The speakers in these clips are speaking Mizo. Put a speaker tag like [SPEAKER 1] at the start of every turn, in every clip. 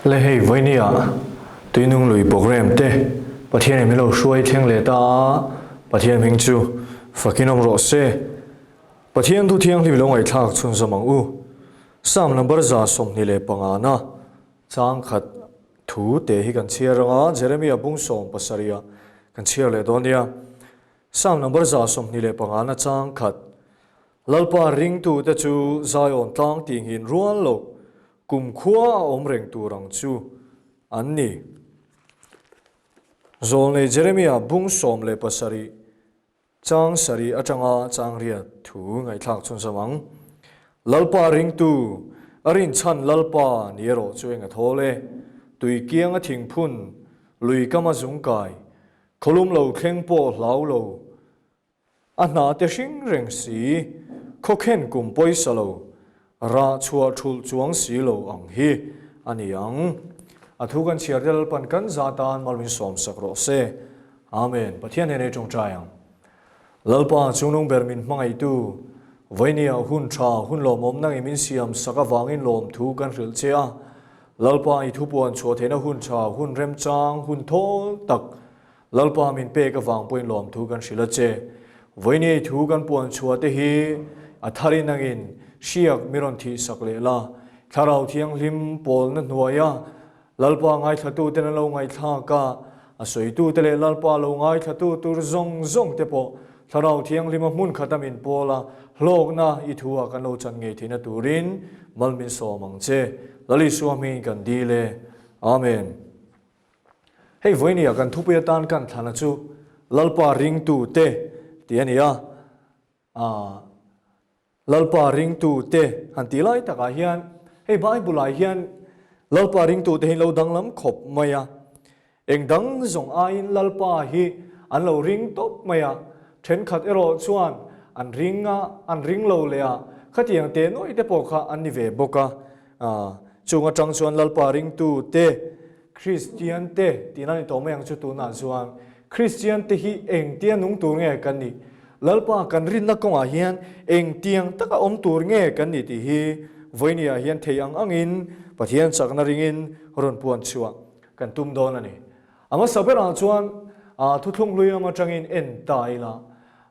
[SPEAKER 1] Le hei vawinia tuinung lui programme te Pathian in min lo hruai thleng leh ta a, Pathian hming chu fakin awm rawh se. Pathian thu thianghlim i lo ngaihthlak chhunzawm ang u. Psalm number 25 na chang khat thu te hi kan chhiar ang a, Jeremia bung 17 ah kan chhiar leh dawn nia. Psalm number 25 na chang khat Lalpa ringtute chu Zion tlang tihngin rual lo, kumkhua a awm reng tur ang chu an ni. Zawlnei Jeremia bung 17 chang sarih atanga chang riat thu ngaihthlak chhunzawm ang. Lalpa ringtu, a rinchhan Lalpa ni erawh chu eng a thawl e, tui kianga thingphun, lui kama zungkai, khawlum lo thleng pawh hlau lo, A hna te hring reng si, khawkhen kum pawisa lo, rah chhuah thulh chuang si lo ang hi a ni ang. A thu kan chhiar te Lalpan kan za tan malmin sawmsak rawh se. Amen. Pathian hnenah i tawngtai ang. Lalpa chungnung ber min hmangaihtu, vawinia hun tha, hun lawmawm nangin min siam sak avangin lawmthu kan hrilh che a. Lalpa i thupuan chhuah theihna hun tha, hun remchang, hun thawl tak Lalpa min pek avang pawhin lawmthu kan hrilh a che. Vawiinei thu kan puan chhuah te hi a tharin angin hriak mi rawn thih sak leh la. Thlarau Thianghlim pawlna hnuaia Lalpa ngaithlatuten an lo ngaihthlak a, a sawitute leh Lalpa lo ngaithlatu tur zawng zawng te pawh Thlarau Thianghlima hmun khata min pawl a, hlawkna i thu ah kan lo chan ngei theihna turin mal min sawm ang che. Lal Isua hmingin kan dil e. Amen. Hei vawinia kan thupui atan kan thlana chu Lalpa ringtu te tih a ni a, aah Lalpa ringtu te han tih lai takah hian hei Bible ah hian Lalpa ringtu te hi lo danglam khawp mai a, eng dang zawng aiin Lalpa hi an lo ring tawp mai a, thenkhat erawh chuan an ring a, an ring lo leh a, khatiang teh nuaih te pawh kha an ni ve bawk a, aah chung atang chuan Lalpa ringtu te Kristian te tihna ni tawh mai ang chu tunah chuan Kristian te hi engtia nung tur nge kan nih? Lalpa kan rinna kawngah hian engtiang taka awm tur nge kan nih tih hi vawinia hian thei ang angin Pathian chakna ringin rawn puan chhuah kan tum dawn a ni. A hmasa berah chuan thuthlung hlui lam atangin en ta ila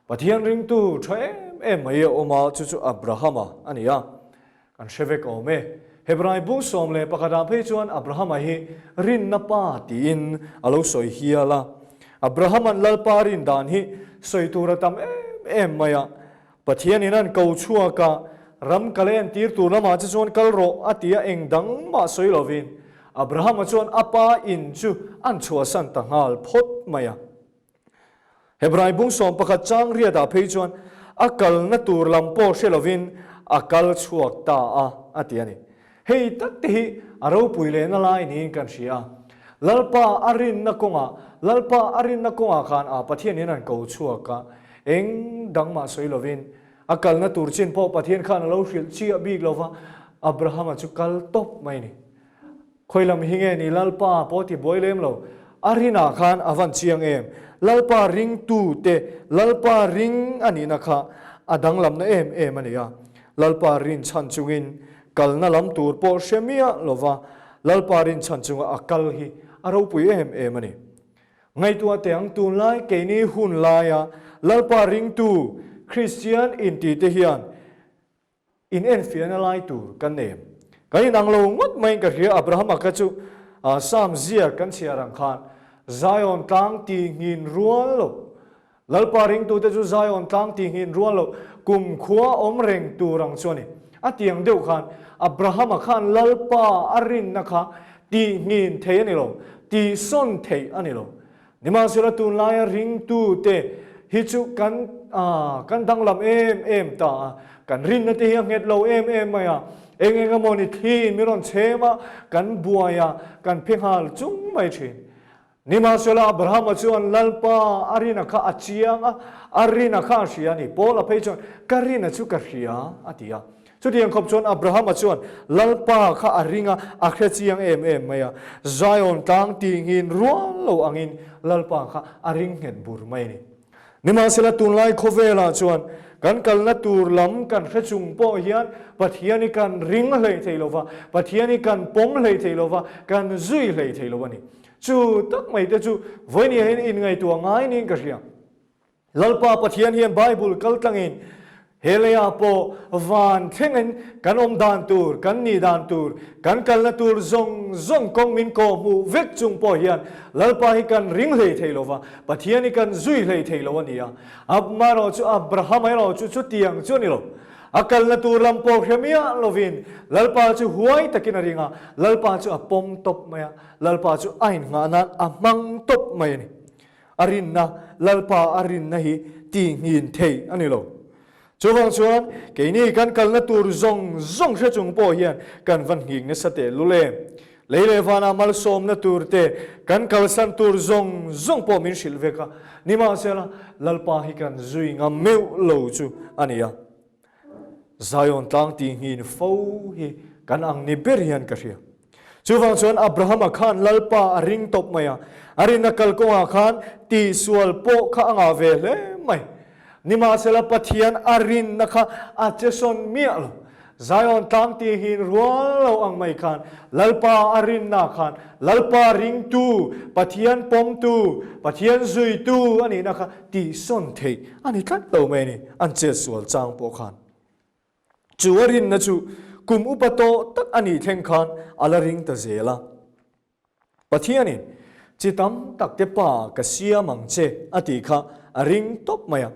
[SPEAKER 1] Pathian ringtu tha em em mai a awm a, chu chu Abrahama a ni a. Kan hre vek awm e. Hebrai bung 11 ah phei chuan Abrahama hi rinna pa tiin a lo sawi hial a. Abrahama'n Lalpa rin dan hi sawi tur a tam em em mai a. Pathianin an ko chhuak a, ram ka la entir tur lamah che chuan kal rawh a ti a, eng dang mah sawi lovin Abrahama chuan a pa in chu an chhuahsan ta nghal phawt mai a. Hebrai bung 11 chang riatah phei chuan a kalna tur lam pawh hre lovin a kal chhuak ta a, a ti a ni. Hei tak te hi a ropui lehna lai niin kan hria a. Lalpa a rinna kawngah, Lalpa a rinna kawngah khan a Pathianin an ko chhuak a, eng dang mah sawi lovin a kalna tur chin pawh Pathian khan a lo hrilh chiah bik lova, Abrahama chu kal tawp mai a ni. Khawi lam hi nge ni Lalpa pawh ti buai lem lo. A rinah khan a van chiang em? Lalpa ringtu te, Lalpa ring a nihna kha a danglamna em em a ni a. Lalpa rin chhan chungin kalna lam tur pawh hre miah lova Lalpa rin chhan chunga a kal hi a ropui em em a ni. Ngaihtuah teh ang tunlai keini hun laia Lalpa ringtu Kristian intite hian In enfiahna lai tur kan nei em? Kan inang lo ngawt maiin ka hria, Abrahama kha chu Psalm ziak kan chhiar ang khan Zion tlang tihngin rual lo, Lalpa ringtute chu Zion tlang tihngin rual lo, kumkhua awm reng tur ang chu a ni. A tiang deuh khan Abrahama khan Lalpa a rinna kha tihngin thei a ni lo, tihsawn theih a ni lo. Nimahsela tunlaia ringtute hi chu kan kan danglam em em ta a, kan rinna te hi a nghet lo em em mai a, eng eng emaw ni thliin min rawn chhem a, kan buai a, kan phe nghal chung mai thin. Nimahsela Abrahama chuan Lalpa a rina kha a chiang a, a rina kha a hria a ni. Paula phei chuan ka rina chu ka hria a ti a. Chutiang khawp chuan Abrahama chuan Lalpa kha a ring a, a hre chiang em em mai a. Zion tlang tihngin rual lo angin Lalpa kha a ring nghet bur mai a ni. Nimahsela tunlai khawvelah chuan kan kalna tur lam kan hre chung pawh hian Pathian hi kan ring hlei thei lo va, Pathian hi kan pawm hlei thei lo va, kan zui hlei thei lo a ni. Chu tak mai te chu vawinia hian inngaihtuah ngai niin ka hria. Lalpa Pathian hian Bible kal tlangin he leiah pawh van thlengin kan awm dan tur, kan nih dan tur, kan kalna tur zawng zawng kawng min kawh hmuh vek chung pawh hian Lalpa hi kan ring hlei thei lo va, Pathian hi kan zui hlei thei lo a ni a. Amaherawh chu Abrahama erawh chu chutiang chu a ni lo. A kalna tur lam pawh hre miah lovin Lalpa chu huai takin a ring a, Lalpa chu a pawm tawp mai a, Lalpa chu a innghah nan a hmang tawp mai a ni. A rinna, Lalpa a rinna hi tihngin theih a ni lo. Chuvang chuan keini kan kalna tur zawng zawng hre chung pawh hian kan va nghing nasa teh lul em? Lei leh vana malsawmna tur te, kan kalsan tur zawng zawng pawh min hrilh vek a, nimahsela Lalpa hi kan zui ngam meuh lo chu a ni a. Zion tlang tihngin fo hi kan ang ni ber hian ka hria. Chuvang chuan Abrahama khan Lalpa a ring tawp mai a, a rinna kalkawngah khan tihsual pawh kha a ngah ve hle mai. Nimahsela Pathian a rinna kha a che sawn miah lo. Zion tlang tihngin rual lo ang mai khan Lalpa a rinna khan Lalpa ringtu, Pathian pawmtu, Pathian zuitu a nihna kha tihsawn theih a ni tlat lo mai a ni, an chetsual chang pawh khan. Chu a rinna chu kum upa tawh tak a nih thleng khan a la ring ta zel a. Pathianin, Chi tam tak te pa ka siam ang che a tih kha a ring tawp mai a.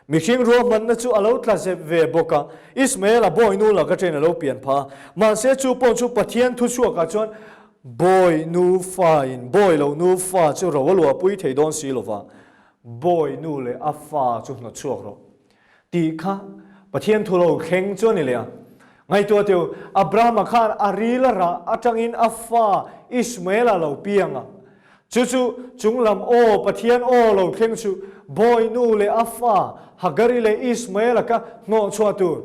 [SPEAKER 1] Mihring ruahmanna chu a lo tla zep ve bawk a, Ismael-a bawinu laka ṭhen a lo pian phah a. Mahse chu pawh chu Pathian thuchhuakah chuan bawi nufain bawi lo nufa chu ro a luahpui thei dawn si lova, bawi nu leh a fa chu hnawtchhuak rawh tih kha Pathian thu lo thleng chu a ni leh a. Ngaihtuah teu, Abrahama khan a ril a rah atangin a fa Ishmael-a lo piang a. Chu chu chunglam aw, Pathian aw lo thleng chu bawi nu leh a fa Hagari leh Ishmael-a kha hnawhchhuah tur.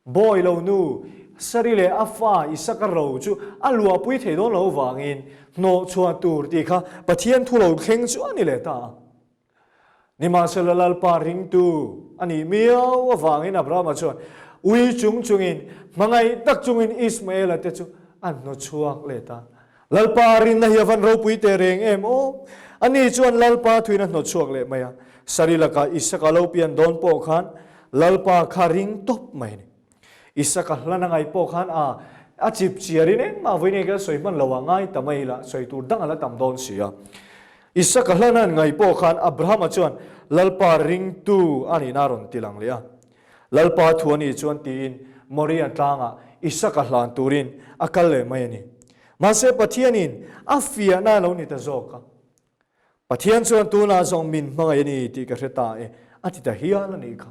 [SPEAKER 1] Bawi lo nu Sari leh a fa Isaka ro chu a luahpui thei dawn lo vangin hnawhchhuah tur tih kha Pathian thu lo thleng chu a ni leh ta a. Nimahsela Lalpa ringtu a nih miau avangin Abrahama chuan ui chung chungin hmangaih tak chungin Ismaela te chu a hnawchhuak leh ta. Lalpa rinna hi a van ropui teh reng em aw! Ani chuan Lalpa thuin a hnawchhuak leh mai a, Sari lakah Isaka lo pian dawn pawh khan Lalpa kha ring tawp mai a ni. Isaka hlan a ngaih pawh khan a a chip chiarin engmah vawiin ka sawi hman lo a ngai ta mai la, sawi tur dang a la tam dawn si a. Isaka hlan a ngaih pawh khan Abrahama chuan Lalpa ringtu a nihna a rawn ti lang leh a. Lalpa thu a nih chuan tiin Moria tlangah Isaka hlan turin a kal leh mai a ni. Mahse Pathianin a fiahna a lo ni ta zawk a. Pathian chuan tunah zawng min hmangaih a ni tih ka hre ta e, a ti ta hial a nih kha.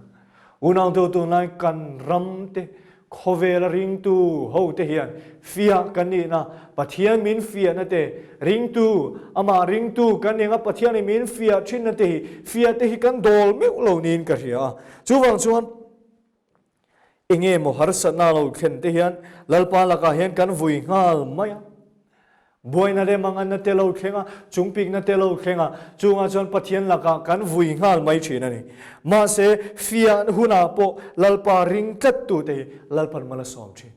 [SPEAKER 1] Unautu tunlai kan ram te, khawvela ringtu ho te hian fiah kan nihna, Pathian min fiahna te, ringtu, amah ringtu kan eng a Pathianin min fiah thinna te hi, fiah te hi kan dawl meuh lo niin ka hria a. Chuvang chuan Enge maw harsatna lo thlen te hian Lalpa lakah hian kan vui nghal mai a. Buaina leh manganna te lo thleng a, chungpikna te lo thleng a, chungah chuan Pathian lakah kan vui nghal mai thin a ni. Mahse, fiah hunah pawh Lalpa ring tlattute hi Lalpan mal a sawm thin.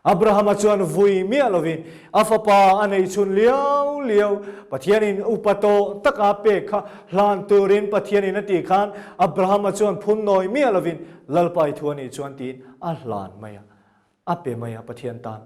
[SPEAKER 1] Abrahama chuan vui miah lovin a fapa a neih chhun liau liau Pathianin upa tawh taka pek kha hlan turin Pathianin a tih khan Abrahama chuan phun nawi miah lovin Lalpa i thu a nih chuan tiin a hlan mai a, a pe mai a Pathian tan.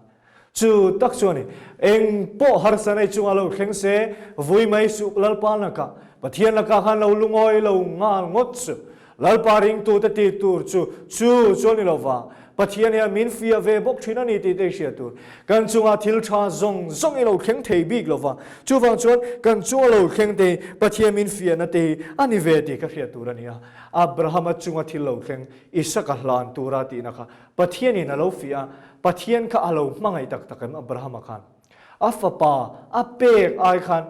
[SPEAKER 1] Chu tak chuan i eng pawh harsa nei chunga lo thleng se vui mai suh Lalpa lakah Pathian lakah khan lo lungawi lo nghal ngawt suh. Lalpa ringtute tih tur chu chu chu a ni lo va, Pathian hian min fiah ve bawk thin a ni tih te i hriat tur. Kan chungah thil tha zawng zawng i lo thleng thei bik lo va, chuvang chuan kan chunga lo thleng te hi Pathian min fiahna te hi a ni ve tih ka hriat tur a ni a. Abrahama chunga thil lo thleng Isaka hlan tura tihna kha Pathianin a lo fiah a, Pathian kha a lo hmangaih tak tak em Abrahama khan a fapa a pek ai khan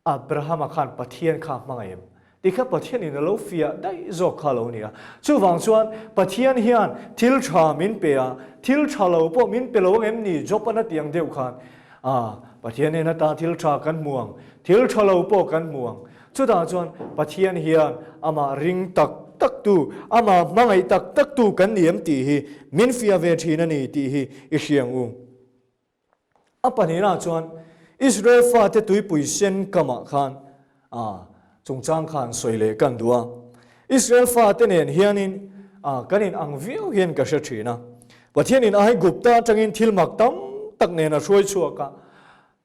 [SPEAKER 1] Abrahama khan Pathian kha a hmangaih em? Ti kha Pathianin a lo fiah daih zawk kha a lo ni a. Chuvang chuan Pathian hian thil tha min pe a, thil tha lo pawh min pe lo ang em ni? Job-an a ti ang deuh khan, Ah, Pathian en ata thil tha kan hmu ang, thil tha lo pawh kan hmu ang. Chutah chuan Pathian hian amah ring tak tak tu, amah hmangaih tak tak tu kan ni em tih hi min fiah ve thin a ni tih hi i hria ang u. A pahnihna chuan Israel fate tuipui sen kamah khan a chungchang khan sawi leh kan duh a. Israel fate nen hianin a kan in ang viau hian ka hre thin a. Pathianin Aigupta atangin thil mak tam tak nen a hruai chhuak a.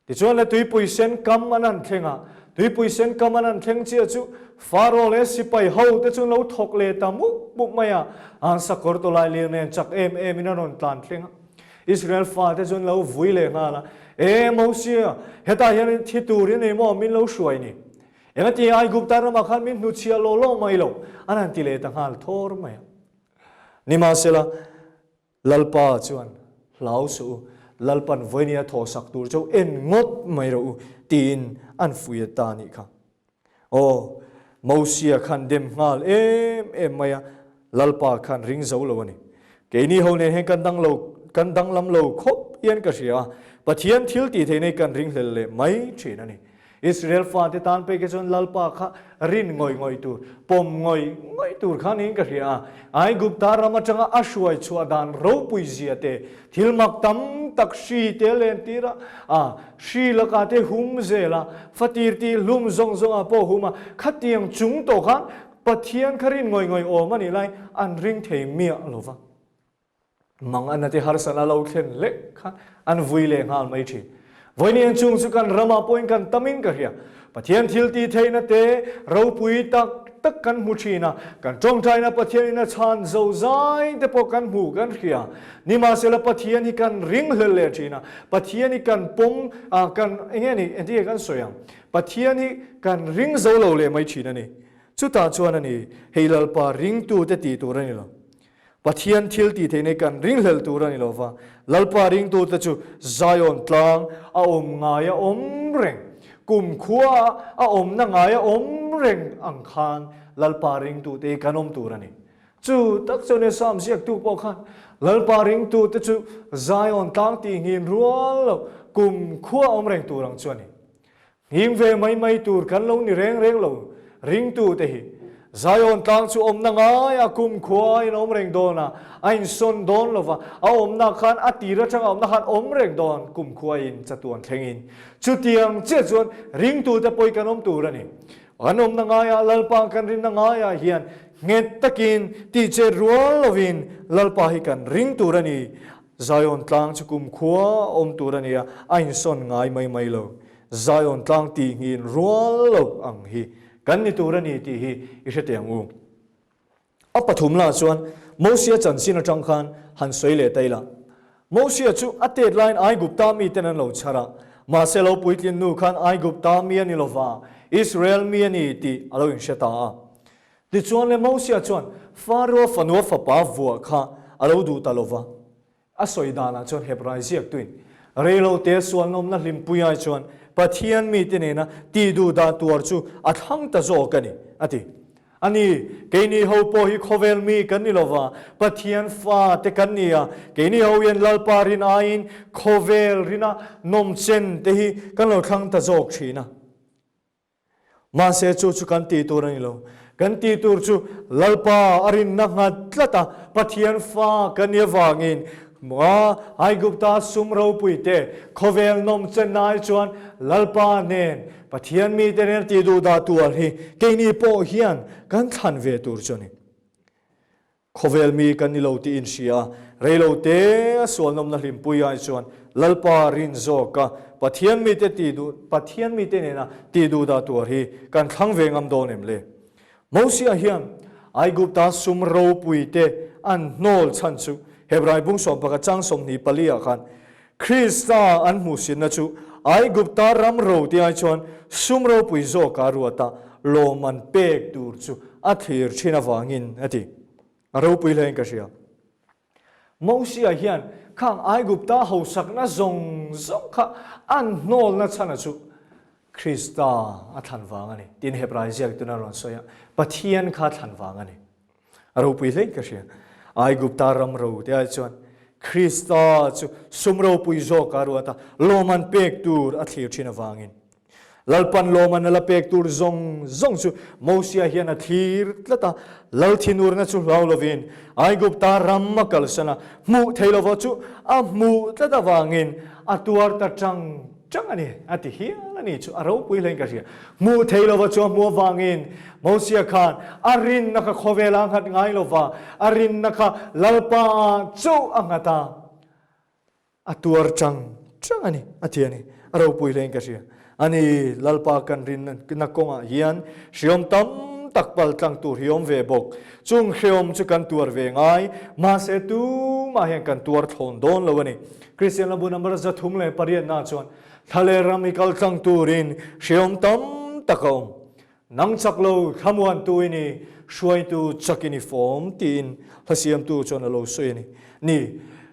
[SPEAKER 1] Tichuan le tuipui sen kam an han thleng a, tuipui sen kam an han thleng chiah chu Pharaoh leh sipai ho te chu an lo thawk leh ta mup mup mai a, an sakawr tawlai lir nen chak em em in an rawn tlan thleng a. Israel fate chu an lo vui leh nghal a, E Mosia, hetah hian thi turin eng maw min lo hruai ni? Engati Aigupta ramah khan min hnuchhiah law law mai lo? An han ti leh ta nghal thawr mai a. Nimahsela, Lalpa chuan, Hlau suh u, Lalpan vawinia thawhsak tur chu en ngawt mai rawh u, tiin an fuih ta a nih kha. Aw, Mosia khan dem nghal em em mai a, Lalpa khan ring zo lo a ni. Keini ho nen hian kan dang lo, kan danglam lo khawp hian ka hria a, Pathian thil tih theih nei kan ringhlel leh mai thin a ni. Israel fate tan pek hi chuan Lalpa kha rin ngawih ngawih tur, pawm ngawih ngawih tur kha niin ka hria a. Aigupta ram atanga a hruai chhuah dan ropui zia te, thil mak tam tak hri te len tir a, a hri lakah te hum zel a, fatir tih hlum zawng zawngah pawh hum a, khatiang chung tawh khan Pathian kha rin ngawih ngawih awm a nih lai an ring thei miah lo va. Mang a nate harsana lo thlen lek kha an vui leh nghal mai thin. Vawiin chung chu kan ramah pawhin kan tamin ka hria. Pathian thil tih theihna te ropui tak tak kan hmu thin a, kan tawngtaina Pathianin a chhan zo zai te pawh kan hmu kan hria. Nimahsela Pathian hi kan ringhlel leh thin a, Pathian hi kan pawm a, kan eng nge ni engtin nge kan sawi ang? Pathian hi kan ring zo lo leh mai thin a ni. Chutah chuan a ni, hei Lalpa ringtute tih tur a ni lo. Pathian thil tih theih nei kan ringhlel tur a ni lo va, Lalpa ringtute chu Zion tlang a awm ngai a awm reng, kumkhua a awmna ngai a awm reng ang khan Lalpa ringtute hi kan awm tur a ni. Chu tak chuan Esau ziaktu pawh khan Lalpa ringtute chu Zion tlang tihngin rual lo kumkhua awm reng tur ang chu a ni. Nghing ve mai mai tur kan lo ni reng reng lo, ringtute hi. Zion tlang chu awmna ngaia kumkhua in awm reng dawn a, a insawn dawn lo va, a awmna khan a tir atanga awmna khan awm reng dawn kumkhua in chatuan thlengin. Chutiang chiah chuan ringtute pawi kan awm tur a ni. Kan awmna ngaia Lalpa kan rinna ngaiah hian nghet takin tihchet rual lovin Lalpa hi kan ring tur a ni. Zion tlang chu kumkhua awm tur a ni a, a insawn ngai mai mai lo. Zion tlang tih nghin rual lo ang hi kan ni tur a ni tih hi i hre teh ang u. A pathum lah chuan Mosia chanchin atang khan han sawi leh ta ila. Mosia chu a tet laiin Aigupta miten an lo chhar a, mahse lo puitlin nu khan Aigupta mi a ni lova, Israel mi a ni tih a lo inhre ta a. Tichuan le Mosia chuan Faroa fanua fapa vuah kha a lo duh ta lova. A sawi danah chuan Hebrai ziaktuin reilote sualnawmna hlimpui ai chuan Pathian mite nena tihduh dah tuar chu a thlang ta zawk a ni, a ti. A ni, keini ho pawh hi khawvel mi kan ni lova, Pathian fate kan ni a, keini ho hian Lalpa rin aiin khawvel rina nawmchen te hi kan lo thlang ta zawk thin a. Mahse chu chu kan tih tur a ni lo. Kan tih tur chu Lalpa a rinna nghat tlat a, Pathian fa ka ni avangin Aigupta sum ropui te khawvel nawm chen ai chuan Lalpa nen Pathian mite nen tih duh dah tual hi keini pawh hian kan thlan ve tur chu a ni. Khawvel mi kan ni lo tih in hria a, reilo te a sualnawmna hlimpui ai chuan Lalpa rin zawk a, Pathian mite tih duh, Pathian mite nena tih duh dah tur hi kan thlang ve ngam dawn em le? Mosia hian Aigupta sum ropui te an hnawl chhan chu Hebrai bung 11 chang 24 ah khan Krista an hmuhsitna chu Aigupta ram ro te ai chuan sum ropui zawka ruata lawm an pek tur chu a thlir thin avangin a ti. A ropui hlein ka hria. Mosia hian khang Aigupta hausakna zawng zawng kha an hnawlna chhana chu Krista a thlan vang a ni tiin Hebrai ziaktun a rawn sawi a, Pathian kha a thlan vang a ni. A ropui hlein ka hria. Aigupta ram ro te ai chuan Krista chu sum ropui zawk a ruat a, lawm an pek tur a thlir thin avangin. Lalpan lawman a la pek tur zawng zawng chu Mosia hian a thlir tlat a, Lal thinurna chu hlau lovin Aigupta ram a kalsan a, hmuh thei lova chu a hmuh tlat avangin a tuar ta chang chang a ni, a ti hial a ni chu a ropui hlein ka hria. Hmuh thei lova chu a hmuh avangin Mosia khan a rinna kha khawvela a nghat ngai lova, a rinna kha Lalpa ah chauh a nghat a. A tuar chang chang a ni, a ti a ni. A ropui hlein ka hria. A ni, Lalpa kan rinna kawngah hian hreawm tam tak pal tlang tur hi awm ve bawk. Chung hreawm chu kan tuar ve ngai, mahse tumah hian kan tuar thlawn dawn lo a ni. Kristian lambu number 308 na chuan thla leh ram i kal tlang turin hreawm tam tak a awm. Nang chak lo thlamuantu i ni, hruaitu chak i ni fawm tiin hla siamtu chuan a lo sawi a ni. Ni,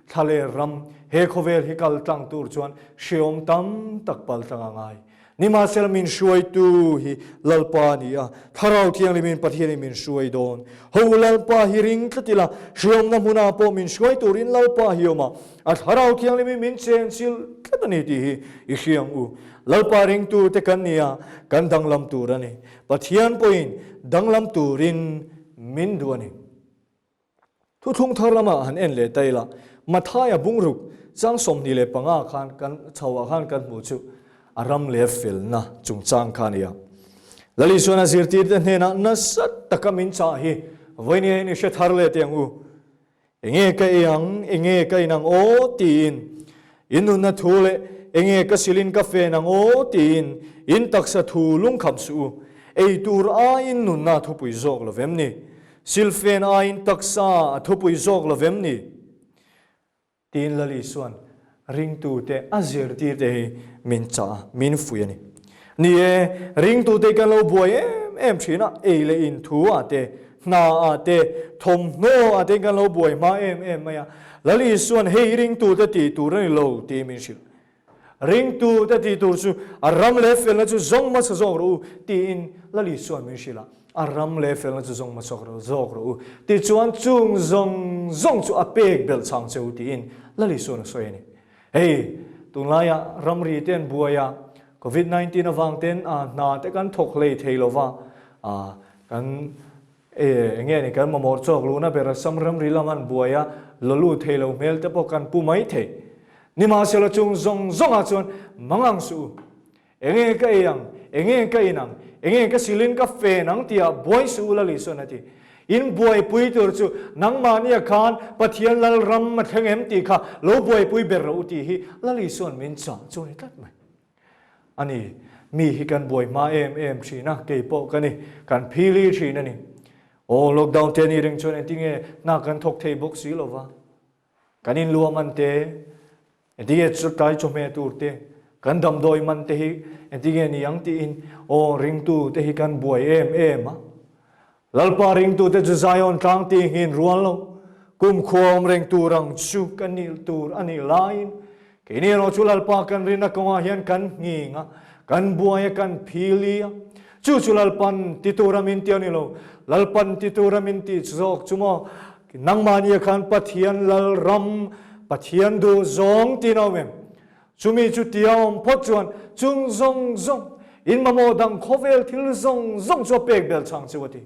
[SPEAKER 1] thla leh ram, he khawvel hi kal tlang tur chuan hreawm tam tak pal tlang a ngai. Nimahsela min hruaitu hi Lalpa a ni a, Thlarau Thianghlimin Pathianin min hruai dawn. Ho Lalpa hi ring tlat ila, hreawmna hmunah pawh min hruai turin Lalpa hi awm a, a Thlarau Thianghlimin min chenchilh tlat a ni tih hi i hria ang u. Lalpa ringtute kan ni a, kan danglam tur a ni. Pathian pawhin danglam turin min duh a ni. Thuthlung thar lamah han en leh ta ila, Mathaia bungruk chang 25 khan kan chhoah khan kan hmuh chu a ram leh felna chungchang kha a ni a. Lal Isuan a zirtirte hnenah nasa taka min chah hi vawiin hian i hre thar leh teh ang u. Enge ka ei ang, enge ka in ang aw tiin in nunna thu leh enge ka silin ka fen ang aw tiin in taksa thu lungkham suh u. Ei tur aiin nunna a thupui zawk lo vem ni? Silfen aiin taksa a thupui zawk lo vem ni? Tiin Lal Isuan ringtute a zirtirte hi min chah a, min fuih a ni. Ni e, ringtute hi kan lo buai em em thin a, ei leh in thu ah te, hna ah te, thawmhnaw ah te kan lo buai hma em em mai a. Lal Isuan hei ringtute tih tur a ni lo tiin min hrilh. Ringtute tih tur chu a ram leh felna chu zawng hmasa zawk rawh u tiin Lal Isuan min hrilh a, a ram leh felna chu zawng hmasa zawk rawh u tichuan chung zawng zawng chu a pek belh chang che u tiin Lal Isuan a sawi a ni. Hei, tunlaiah ramri te an buai a, Covid 19 avang ten hna te kan thawk hlei thei lo va, kan E, enge ni kan mamawh chawk luhna ber Assam ramri lam an buai a, la lut thei lo hmel te pawh kan pu mai thei. Nimahsela chung zawng zawngah chuan mangang suh u. Enge ka ei ang, enge ka in ang, enge ka silin ka fen ang tihah buai suh u Lali chuan a ti. In buaipui tur chu nangmahnia khan Pathian Lalram a thleng em tih kha lo buaipui ber rawh u tih hi Lali chuan min chah chu a ni tlat mai. A ni, mi hi kan buai hma em em thin a, kei pawh ka ni, kan phili thin a ni. Aw, lockdown te a nih reng chuan engtinge hna kan thawk thei bawk si lo va, kan inluah man te, engtinge tlai chawhmeh tur te, kan damdawi man te hi engtinge ni ang tiin aw ringtu te hi kan buai em em a. Lalpa ringtute chu Zion tlang tih nghin rual lo, kumkhua awm reng tur ang chu ka nih tur a nih laiin, keini erawh chu Lalpa kan rinna kawngah hian kan nghing a, kan buai a, kan phili a. Chu chu Lalpan ti tura min ti a ni lo, Lalpan ti tura min tih zawk chu maw, nangmahnia khan Pathian Lalram, Pathian duh zawng tiin a awm em? Chumi chu tia awm phawt chuan chung zawng zawng, in mamawh dang khawvel thil zawng zawng chu a pek belh chang cheu a ti.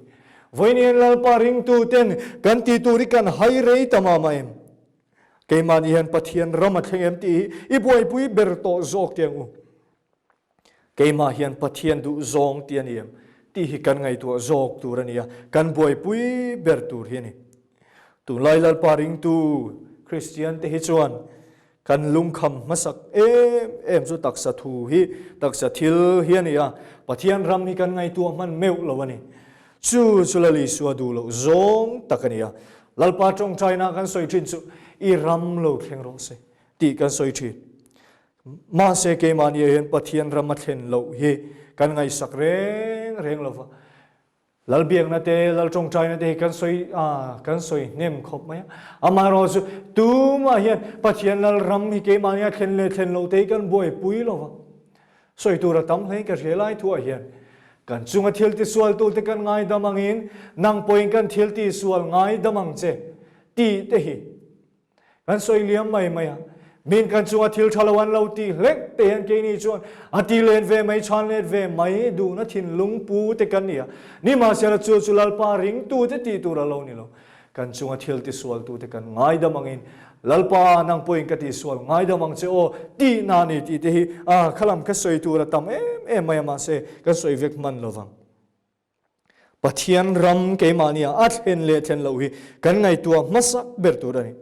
[SPEAKER 1] Vawiin Lalpa ringtu ten kan tih tur hi kan hai rei ta mah mah em? Keimahni hian Pathian ram a thleng em tih hi i buaipui ber tawh zawk teh ang u. Keimah hian Pathian duh zawng tih a ni em tih hi kan ngaihtuah zawk tur a ni a, kan buaipui ber tur hi a ni. Tunlai Lalpa ringtu Kristian te hi chuan Kan lungkham hmasak em em chu taksa thu hi, taksa thil hi a ni a, Pathian ram hi kan ngaihtuah hman meuh lo a ni. Chu chu Lal Isua duh loh zawng tak a ni a. Lalpa tawngtaina kan sawi thin chu i ram lo thleng rawh se tih kan sawi thin. Mahse keimahni ah hian Pathian ram a thlen loh hi kan ngaihsak reng reng lo va. Lalbiakna te, Lal tawngtaina te hi kan sawi a, kan sawi hnem khawp mai a. Amaherawh chu tumah hian Pathian Lal ram hi keimahni a thlen leh thlen loh te hi kan buaipui lo va. Sawi tur a tam hlein ka hria lai thuah hian kan chunga thil tisualtu te kan ngaidam angin nang pawhin kan thil tisual ngaidam ang che tih te hi Kan sawi liam mai mai a. Min kan chunga thil tha lo an lo tih hlek te hian keini chuan a ti let ve mai, chhan let ve mai duhna thinlung pu te kan ni a. Nimahsela chu chu Lalpa ringtu te tih tur a lo ni lo. Kan chunga thil tisualtu te kan ngaidam angin, Lalpa nang pawhin ka tihsual ngaidam ang che aw tihna a ni tih te hi a khalam ka sawi tur a tam em em mai a mahse kan sawi vek hman lo vang. Pathian ram keimahnia a thlen leh thlen loh hi kan ngaihtuah hmasa ber tur a ni.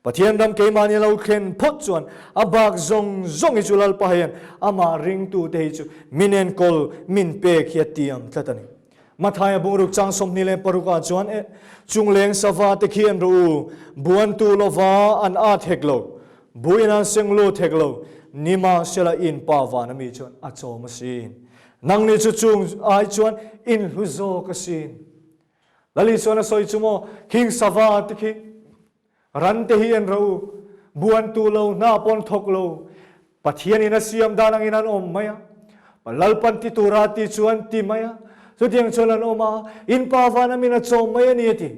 [SPEAKER 1] Pathian ram keimahnia lo thlen phawt chuan a bak zawng zawng hi chu Lalpa hian amah ringtute hi chu min enkawl, min pek hi a tiam tlat a ni. Mathaia bungruk chang 26 ah chuan e, Chungleng sava te khi an rawh u, buantu lova an at hek lo, buin an seng lut hek lo, nimahsela in pa van ami chuan a chawm asin. Nangni chu chung ai chuan in hlu zawk asin. Lali chuan a sawi chu maw, khing sava te khi ran te hi en rawh u, buan tu lo, hna pawn thawk lo, Pathian in a siam dan angin an awm mai a, Lalpan ti tura ti chuan ti mai a, chutiang chuan an awm a, in pa van a min a chawm mai a ni a ti.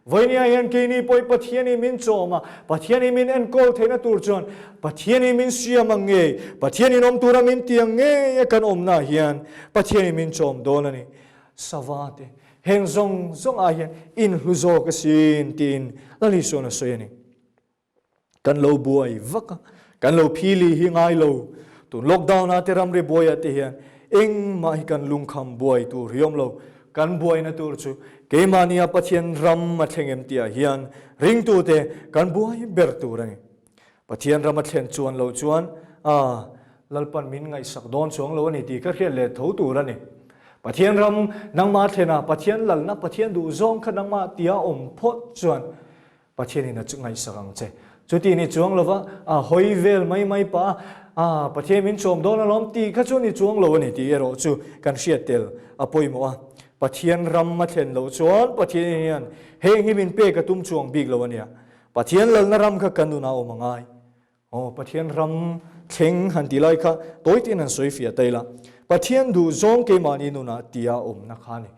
[SPEAKER 1] Vawinia hian keini pawh Pathian i min chawm a, Pathian i min enkawl theihna tur chuan Pathian i min siam ang ngei, Pathian in awm tura min ti ang ngei a kan awmna hian Pathian i min chawm dawn a ni. Sava te, heng zawng zawng ah hian in hlu zawk asin tiin Lal Isuan a sawi a ni. Kan lo buai vak a, kan lo phili hi ngai lo. Tun lockdown ah te ramri buai ah te hian engmah hi kan lungkham buai tur hi awm lo. Kan buaina tur chu keimahnia Pathian ram a thleng em tih ah hian ringtute kan buai ber tur a ni. Pathian ram a thlen chuan lo chuan a Lalpan min ngaihsak dawn chuang lo a ni tih ka hriat leh tho tur a ni. Pathian ram nangmah thlen a Pathian lalna Pathian duhzawng kha nangmah tia awm phawt chuan Pathianin a ngaihsak ang che. Chuti ni chuang lova a hawi vel mai mai pah a, a Pathian min chawm dawn alawm tih kha chu ni chuang lo a ni tih erawh chu kan hriat tel a pawimawh a. Pathian ram a thlen loh chuan Pathianin hian heng hi min pek a tum chuang bik lo a nia. Pathian lalna ram kha kan nunah awm a ngai. Aw, Pathian ram thleng han ti lai kha tawi tein han sawi fiah ta ila. Pathian duh zawng keimahni nunah tia awmna kha a ni.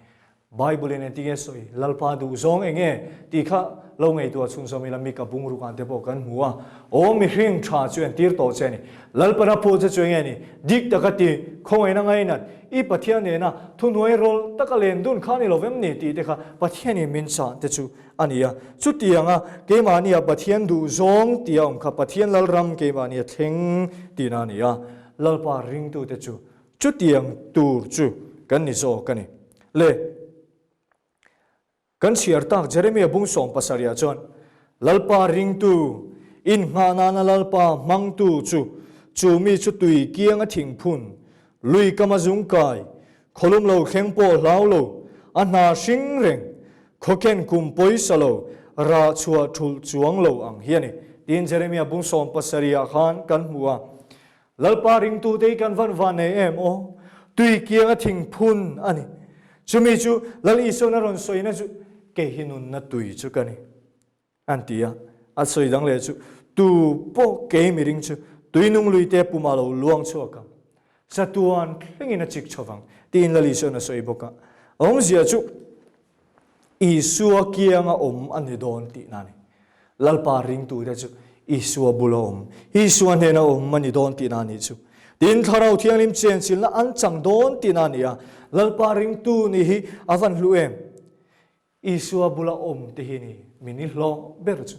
[SPEAKER 1] Bible in engtinge sawi, Lalpa duh zawng eng nge tih kha lo ngaihtuah chhunzawm ila Mika bungrukah te pawh kan hmu a. Aw, mihring tha chu entir tawh che a ni. Lalpan a phut che chu eng nge ni? Dik taka ti, khawngaihna ngainat, i Pathian nena thuhnuai rawl taka len dun kha a ni lo vem ni tih te kha Pathianin min chah te chu a ni a. Chutianga keimahnia Pathian duh zawng tih a awm kha Pathian Lalram keimahnia thleng tihna a ni a. Lalpa ringtute chu chutiang tur chu kan ni zawk a ni. Le, kan chhiar tak Jeremia bung 70ah chuan, Lalpa ringtu, innghah nana Lalpa hmangtu chu, chu mi chu tui kianga thingphun, lui kama zungkai, Khawlum lo thleng pawh hlau lo, a hna hring reng, khawkhen kum pawisa lo, rah chhuah thulh chuang lo ang hi a ni. Tiin Jeremia bung 70 ah khan kan hmu a. Lalpa ringtute hi kan van van nei em aw? Tui kiang a thing phun a ni. Chumi chu Lal Isuan a rawn sawina chu, Kei hi nunna tui chu ka ni. An ti a, a sawi dang leh chu, Tu pawh kei miring chu tuinung luite pumah lo luang chhuak ang, chatuan thlengin a chik chho vang, tiin Lal Isua'n a sawi bawk a. A awmzia chu Isua kianga awm a ni dawn tihna a ni. Lalpa ringtute chu Isua bula awm, Isua hnena awm a ni dawn tihna a nih chu. Tin, Thlarau Thianghlim chenchilhna an chang dawn tihna a ni a. Lalpa ringtu nih hi a van hlu em? Isua bula awm te hi ni min i hlawh ber chu.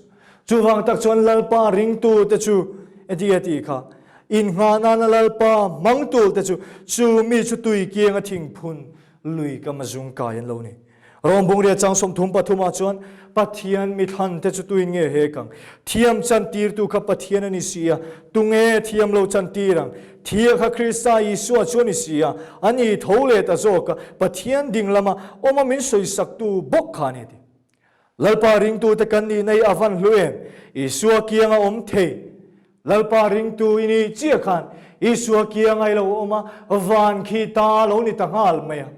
[SPEAKER 1] Chuvang tak chuan Lalpa ringtu te chu eti a tih kha, innghah nana Lalpa hmangtu te chu, chu mi chu tui kianga thingphun lui kam a zung kai an lo ni. Rom bungria chang 33 ah chuan Pathian mithlan te chu tuin nge hek ang? Thiam chantirtu kha Pathian a ni si a, tunge thiam lo chantir ang? Thia kha Krista Isua chu a ni si a, a ni tho leh ta zawk a, Pathian ding lama awma min sawisaktu bawk kha a ni ti. Lalpa ringtute kan nihna hi a van hlu em? Isua kianga awm thei. Lalpa ringtu i nih chiah khan Isua kianga i lo awm a, van khi ta lo ni ta nghal mai a.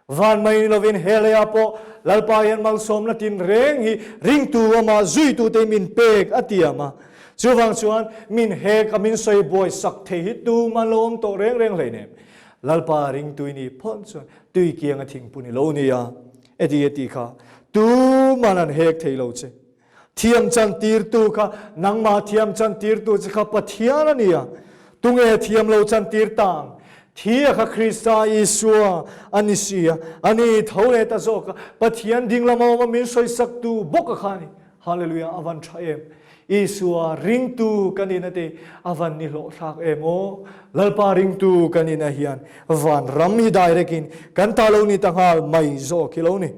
[SPEAKER 1] Van mai ni lovin he leiah pawh Lalpa hian malsawmna tin reng hi ringtu amah zuitute min pek a tiam a. Chuvang chuan min hek a min sawi buai sak thei hi tuma lo awm tawh reng reng hleinem. Lalpa ringtu i nih phawt chuan tui kianga thingpun i lo ni a, eti a tih kha tuman an hek thei lo che. Thiam chantirtu kha nangmah thiam chantirtu che kha Pathian a ni a. Tunge thiam lo chantir tang? Thi a kha Krista Isua a ni si a, a ni tho leh ta zawk a, Pathian ding lama awm a min sawisaktu bawk a kha a ni. Hallelujah, a van tha em! Isua ringtu kan ina te a van ni hlawh thlak em aw! Lalpa ringtu kan ina hian van ram hi direct in kan ta lo ni ta nghal mai zawk hi lo ni.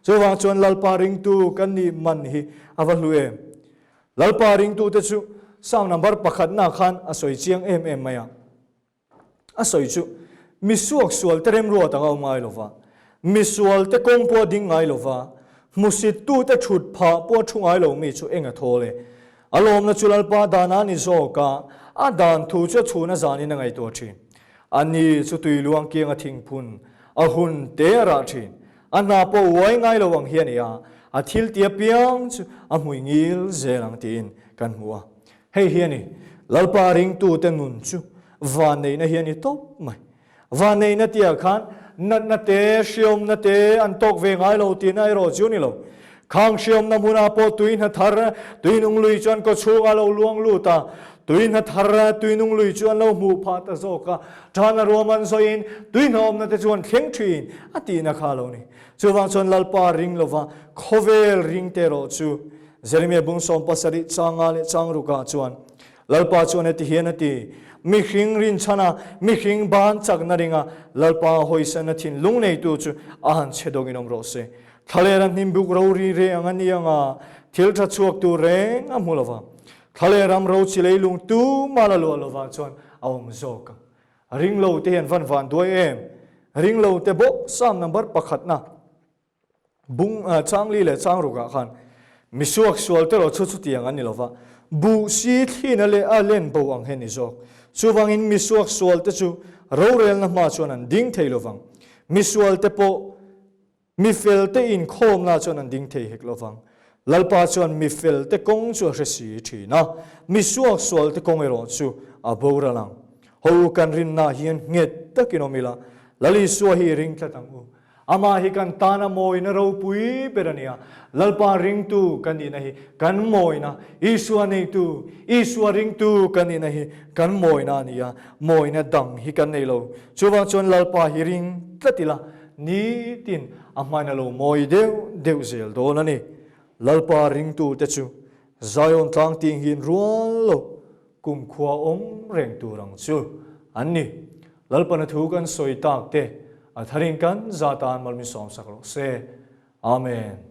[SPEAKER 1] Chuvang chuan Lalpa ringtu kan nih man hi a va hlu em! Lalpa ringtute chu Psalm number pakhatna khan a sawi chiang em em mai a. A sawi chu, Mi suaksual te remruat ang a awm ngai lo va, misual te kawng pawh a ding ngai lo va, hmusittute thut phah pawh a thu ngai lo mi chu eng a thawl e. A lawmna chu Lalpa dan a ni zawk a, a dan thu chu a chhun a zanin a ngaihtuah thin. A ni chu tui luang kianga thingphun a hun te a rah thin. A hna pawh uai ngai lo ang hi a ni a, a thil ti apiang chu a hmui ngil zel ang tiin kan hmu a. Hei hi a ni, Lalpa ringtute nun chu vanneihna hi a ni tawp mai. Vanneihna tihah khan natna te, hriawmna te an tawk ve ngai lo tihna erawh chu a ni lo. Khang hriawmna hmunah pawh tui hna thar, tui nung lui chuan kawchhungah a lo luang lut a, tui hna thar, tui nung lui chu an lo hmuh phah ta zawk a, Ṭhana ruam an sawiin tui hnawmna te chuan thleng ṭhin a tihna kha a lo ni. Chuvang chuan Lalpa ring lova khawvel ring te erawh chu Jeremia bung 70 changa leh chang rukah chuan Lalpa chuan heti hian a ti, Mihring rinchhana, mihring ban chakna ringa Lalpa hawisana thinlung neitu chu a han chhe dawngin awm rawh se. Thlalera hnimbuk ro ri re ang a ni anga thil ṭha chhuak tur reng a hmu lova. Thlaleh ram ro chi leilung tu mah la luah lovah chuan a awm zawk ang. Ring lo te hian van van duai em? Ring lo te bawk Psalm number pakhatna bung changli leh changrukah khan misuak sual te rawh chu chutiang an ni lova, buh si thlina leh a len bo ang hi a ni zawk. Chuvangin misuak sual te chu rorelna hma chuan an ding thei lovang. Misual te pawh Mi felte inkhawmna chuan an ding thei hek lovang. Lalpa chuan mi felte kawng chu a hre si thin a, mi suaksualte kawng erawh chu a boral ang. Ho u kan rinna hian nghet takin awm ila, Lal Isua hi i ring tlat ang u. Amah hi kan tana mawina ropui ber a nia. Lalpa ringtu kan nihna hi kan mawina, Isua neitu, Isua ringtu kan nihna hi kan mawina a ni a, mawina dang hi kan nei lo. Chuvang chuan Lalpa hi ring tlat ila, Nitin a hmain a lo mawi deuh deuh zel dawn a ni. Lalpa ringtute chu Zion tlang ting hin rual lo kumkhua awm reng tur ang chu an ni. Lalpana thu kan sawi tak te a tharin kan za tan malmin sawmsak rawh se. Amen.